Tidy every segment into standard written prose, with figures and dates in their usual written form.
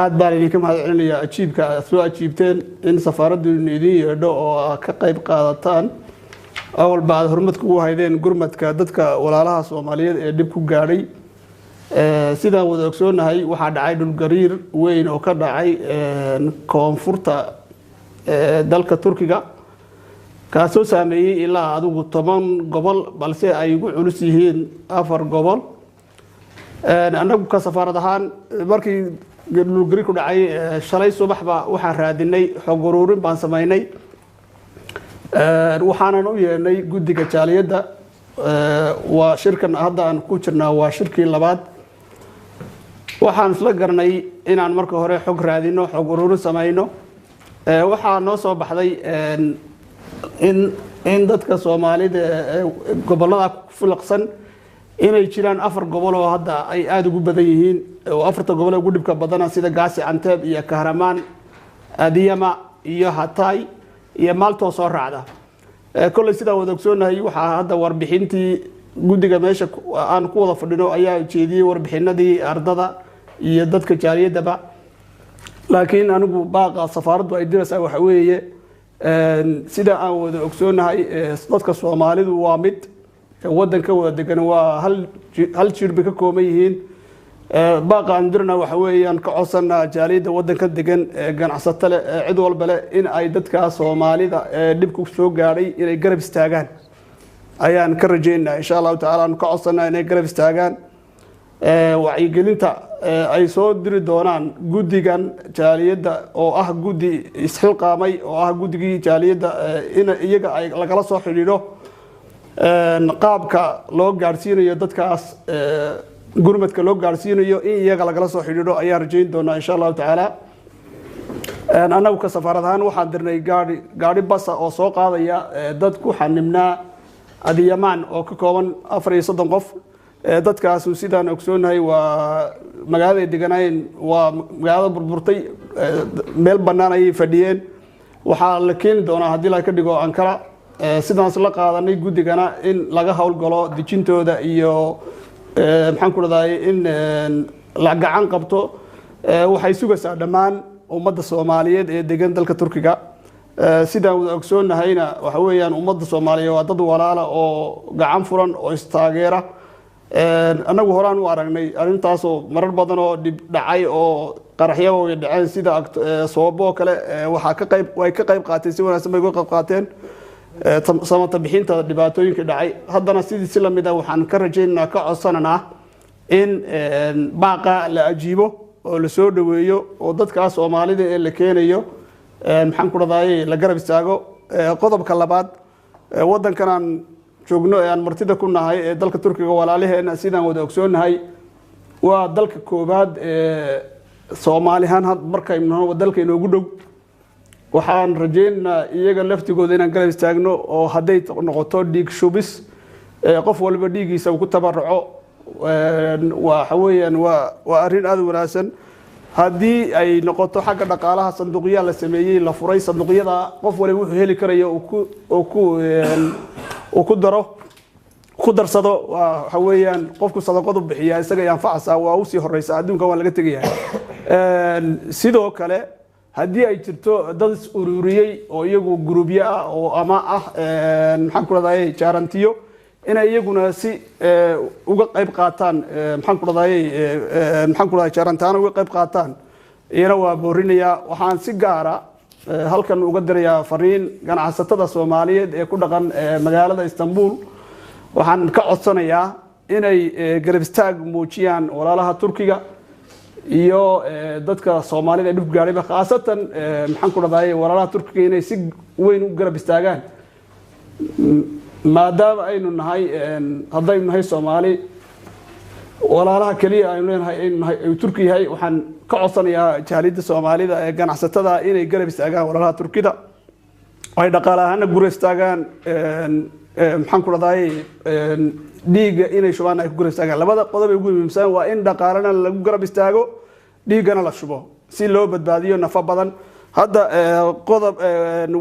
Aad baan idinka mahad celinayaa ajiibka aad soo ajiibteen in safaaraddu idin yeedho oo aad ka qayb qaadataan. Awalba aad horumad kugu haydeen gurmadka dadka walaalaha Soomaaliyeed ee dhib ku gaadhay. Sidaan wada ogsoonahay, waxaa dhacay dhulgariir weyn oo ka dhacay koonfurta dalka Turkiga, kaasoo saameeyey ilaa adigu 10 gobol, balse ay ugu culus yihiin afar gobol. Annagu ka safaarad ahaan, markii dhulgariir ku dhacay shalay subaxba, waxaan raadinay xog ururin baan samaynay, waxaanan u yeedhnay guddiga jaaliyadda. Waa shirkan hadda aan ku jirnaa, waa shirkii labaad. Waxaan isla garanay inaan marka hore xog raadino, xog ururin samayno. Waxaa noo soo baxday in dadka Soomaalida ee gobollada ku filaqsan inay jiraan afar gobol oo hadda ay aada ugu badan yihiin, oo afarta gobol ee ugu dhibka badana, sida Gaasi Canteeb iyo Kahramaan, Adiyama iyo Hatay iyo Maaltoo soo raacda. Kolley sidaan wada ogsoonahay, waxaa hadda warbixintii guddiga meesha aan ku wada fadhino ayaa jeediyey warbixinadii ardada iyo dadka jaaliyaddaba. Laakiin anigu baaqa safaaraddu ay diraysaa waxa weeye, sida aan wada ogsoonahay, dadka Soomaalidu waa mid waddanka wada degan, waa hal jir bay ka kooban yihiin. Baaqa aan dirna waxa weeyaan ka codsanaa jaaliyadda waddanka degan ee ganacsato leh ee cid walba leh in ay dadka Soomaalida ee dhibku soo gaadhay inay garab istaagaan ayaan ka rajeynaa, insha Allahu tacaala. Aan ka codsanaa inay garab istaagaan. Wacyigelinta ay soo diri doonaan guddigan jaaliyadda oo ah guddi isxilqaamay oo ah guddigii jaaliyadda, in iyaga ay lagala soo xidhiidho qaabka loo gaadhsiinayo dadkaas gurmadka loo gaadhsiinayo, in iyaga lagala soo xidhiidho ayaan rajayn doonaa, insha Allahu tacaala. Annagu ka safaarad ahaan waxaan dirnay gaadhi basa oo soo qaadaya dad ku xanibnaa Adiyamaan oo ka kooban 34 qof. Dadkaasu sidaan ogsoonahay waa magaalada ay deganaayeen, waa magaalada burburtay, meel bannaan ayay fadhiyeen. Waxaa la keeni doonaa, haddii la ka dhigo, Ankara. Sidaas la qaadanay guddigana in laga howlgalo dejintooda iyo maxaan ku dhahday in la gacan qabto. Waxay sugaysaa dhammaan ummadda Soomaaliyeed ee degan dalka Turkiga. Sidaan wada ogsoonnahayna, waxa weeyaan ummadda Soomaaliyeed waa dad walaala oo gacan furan oo istaageera. Annagu horaan u aragnay arrintaasoo marar badan oo dhib dhacay oo qaraxyo way dhaceen, sida Soobo oo kale, waxaa ka qayb way ka qayb qaateen, si wanaagsan bay uga qayb qaateen samata bixinta dhibaatooyinka dhacay. Haddana sidii si lamid ah waxaan ka rajaynaynaa, ka codsananaa in baaqa la ajiibo oo la soo dhoweeyo oo dadkaa Soomaalida ee la keenayo, maxaan ku dhahdaye, la garab istaago. Qodobka labaad, waddankan aan joogno ee aan martida ku nahay ee dalka Turkiga, walaalaheena, sidaan wada ogsoonnahay, waa dalka koowaad ee Soomaalihaan markaynu dalka inoogu dhow. Waxaan rajaynaynaa iyaga laftigooda inaan garab istaagno, oo hadday noqoto dhiig shubis, qof walba dhiiggiisa uu ku tabaruco, waxa weeyaan waa arrin aada u wanaagsan. Haddii ay noqoto xagga dhaqaalaha, sanduuqyaa la sameeyey, la furay sanduuqyada, qof waliba wuxuu heli karayo uu ku daro, ku darsado. Waxa weeyaan qofku sadaqadu bixiyaa isaga ay anfacaysaa, waa usii horeysa, adduunka waa laga tegaya. Sidoo kale, haddii ay jirto dad is ururiyey oo iyagu gurubyo ah oo ama ah, maxaan ku dhahdaye, jaarantiyo, inay iyaguna si uga qayb qaataan, maxaan ku dhahdaye, maxaan ku dhahday, jaarantaana uga qayb qaataan, iyana waa boorinayaa. Waxaan si gaara halkan uga dirayaa fariin ganacsatada Soomaaliyeed ee ku dhaqan magaalada Istanbul. Waxaan ka codsanayaa inay garab istaag muujiyaan walaalaha Turkiga iyo dadka Soomaalida ee dhib gaadhayba, khaasatan, maxaan ku dhahdaye, walaalaha Turkiga inay si weyn u garab istaagaan, maadaama aynu nahay, haddaynu nahay Soomaali, walaalaha keliya aynu leenahay aynu nahay uu Turki yahay. Waxaan ka codsanayaa jaaliyadda Soomaalida ee ganacsatada inay garab istaagaan walaalaha Turkida, ay dhaqaale ahaana gura istaagaan, maxaan ku dhahdaye, dhiigga inay shubaan ay ku garab istaagaan. Labada qodob ee ugu muhiimsan waa in dhaqaalena lagu garab istaago, dhiiggana la shubo, si loo badbaadiyo nafa badan. Hadda qodob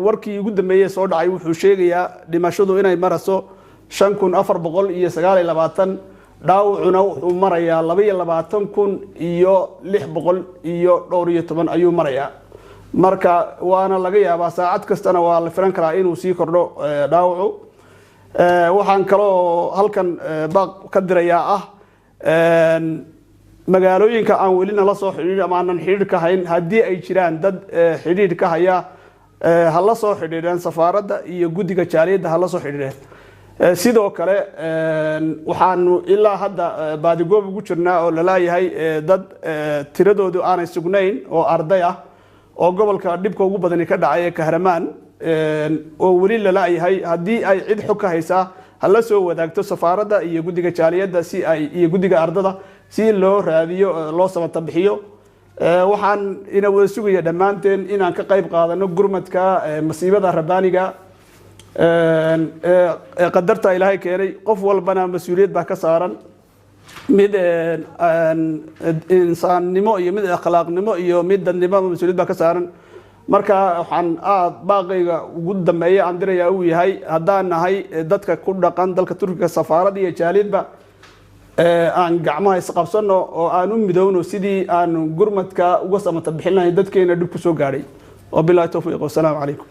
warkii ugu dambeeyey soo dhacay wuxuu sheegayaa dhimashadu inay marayso 5429. Dhaawacuna wuxuu marayaa 22,600 iyo dhowr iyo toban ayuu marayaa. Marka waana laga yaabaa, saacad kastana waa la filan karaa inuu sii kordho dhaawacu. Waxaan kaloo halkan baaq ka dirayaa ah magaalooyinka aan welina la soo xidhiidh ama aanan xidhiidh ka hayn, haddii ay jiraan dad xidhiidh ka haya, ha la soo xidhiidheen safaaradda iyo guddiga jaaliyadda, ha la soo xidhiidheen. Sidoo kale waxaanu ilaa hadda baadigoob ugu jirnaa oo lalaayahay dad tiradoodu aanay sugnayn oo arday ah oo gobolka dhibka ugu badani ka dhacay ee Kahramaan oo weli lalaayahay. Haddii ay cid xog ka haysaa, ha la soo wadaagto safaaradda iyo guddiga jaaliyadda si ay iyo guddiga ardada si loo raadiyo, loo samata bixiyo. Waxaan ina wada sugaya dhammaanteen inaan ka qayb qaadano gurmadka masiibada rabbaaniga ee qadarta Ilaahay keenay. Qof walbana mas-uuliyad baa ka saaran, mid insaannimo iyo mid akhlaaqnimo iyo mid dadnimo, mas-uuliyad baa ka saaran. Marka waxaan aad baaqayga ugu dambeeya aan dirayaa uu yahay, haddaan nahay dadka ku dhaqan dalka Turkiga, safaarad iyo jaaliyadba, aan gacmaha isqabsano oo aan u midowno sidii aan gurmadka uga samata bixin lahayn dadkeena dhib ku soo gaadhay. Wabilahi towfiiq, wasalaamu calaykum.